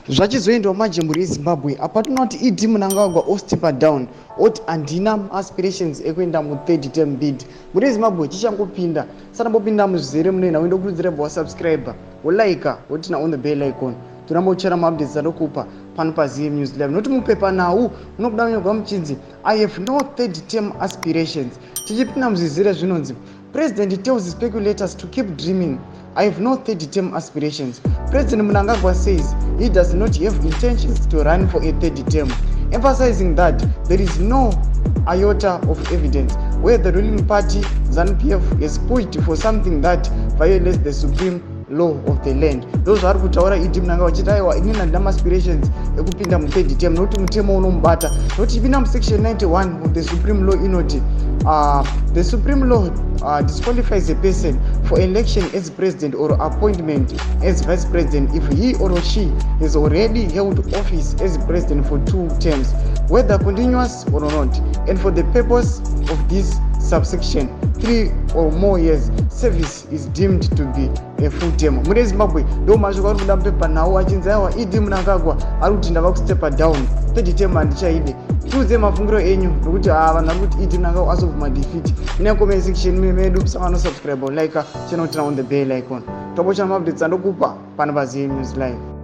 Zvachizoendwa manje, mhuri yeZimbabwe, apa tinoti ED Mnangagwa ostepa down, oti handina aspirations ekuenda muthird term bid. Mhuri yeZimbabwe, chichangopinda sanambopinda muzvizere munoenda uende kurudzira bva wasubscribe, wolike, woturn on the bell icon, toramba uchera maupdates anokupa pano paZM News Live. Nokuti mupepa nhau munobuda munyorwa muchinzi, "I have no third term aspirations." Tichipinda muzvizere, zvinonzi, "President tells speculators to keep dreaming. I have no third term aspirations." President Mnangagwa says he does not have intentions to run for a third term, emphasizing that there is no iota of evidence where the ruling party, ZANU-PF, has pushed for something that violates the supreme law of the land. Ndo zvaari kutaura ED Mnangagwa, achiti aiwa, inini handina maaspirations ekupinda muthird term nokuti mutemo unomubata. Nokuti ipinda musection 91 of the supreme law, inoti the supreme law disqualifies a person for election as president or appointment as vice president if he or she has already held office as president for two terms, whether continuous or not, and for the purpose of this subsection, 3 or more years service is deemed to be a full term. Mune Zimbabwe, ndo mashoko ari kuda mupepa nhau, achinzi aiwa, ED Mnangagwa ari kuti ndava kustepa down, third term handichaide. Tiudze mafungiro enyu, nokuti ah, vanhu vari kuti ED Mnangagwa azobvuma defeat. Ine comment section medu, musangano subscribe, like channel, turn on the bell icon, tobocha maupdates andokupa pano paZM News Live.